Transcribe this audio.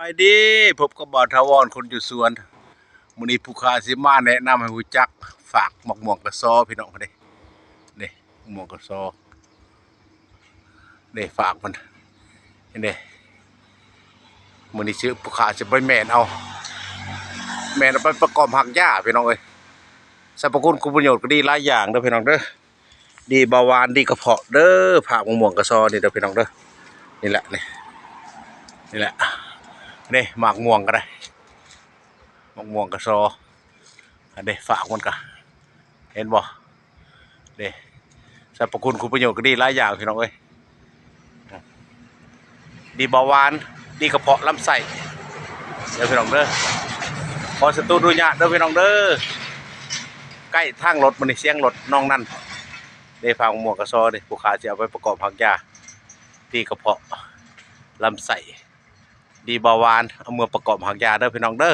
ສະບາຍດີ ພົບກັບບ່າວຖາວອນຄົນຢູ່ສວນ. ມື້ນີ້ຜູ້ຂ້າຊິມາແນະນຳໃຫ້ຮູ້ຈັກ ຝາກໝາກມ່ວງກະຊໍພີ່ນ້ອງເດ້. ນີ້ ໝາກມ່ວງກະຊໍ ນີ້ຝາກມັນ ເຫັນເດ້. ມື້ນີ້ຊິ ຜູ້ຂ້າຊິໄປແມ່ນເອົາ ແມ່ນເອົາໄປປະກອບຮາກຢາພີ່ນ້ອງເອີຍ. ສັບພະຄຸນຄຸນປະໂຫຍດກໍດີຫຼາຍຢ່າງເດີພີ່ນ້ອງເດີ. ດີເບົາຫວານ ດີກະເພາະເດີ. ຝາກໝາກມ່ວງກະຊໍນີ້ເດີພີ່ນ້ອງເດີ. ນີ້ແຫຼະ ນີ້ ນີ້ແຫຼະ ນີ້ໝາກມ່ວງກໍໄດ້ ໝາກມ່ວງກະຊໍ. ອັນເດ້ ຝາກມັນກະ ເຫັນບໍ່ເດ້. ສັບພະຄຸນຄຸນປະໂຫຍດກໍດີຫຼາຍຢ່າງພີ່ນ້ອງເອີຍ. ດີເບົາຫວານ ດີກະເພາະລຳໄສ້ເດີພີ່ນ້ອງເດີ. ຂໍສະຕູອະນຸຍາດເດີພີ່ນ້ອງເດີ. ໃກ້ທາງລົດ ມື້ນີ້ສຽງລົດນ້ອງນັ້ນເດ້. ຝາກໝາກມ່ວງກະຊໍເດ້ ຜູ້ຂ້າຊິເອົາໄປປະກອບຮາກຢາ ດີກະເພາະລຳໄສ້ ດີເບົາຫວານ ເອົາເມືອປະກອບຮາກຢາເດີພີ່ນ້ອງເດີ.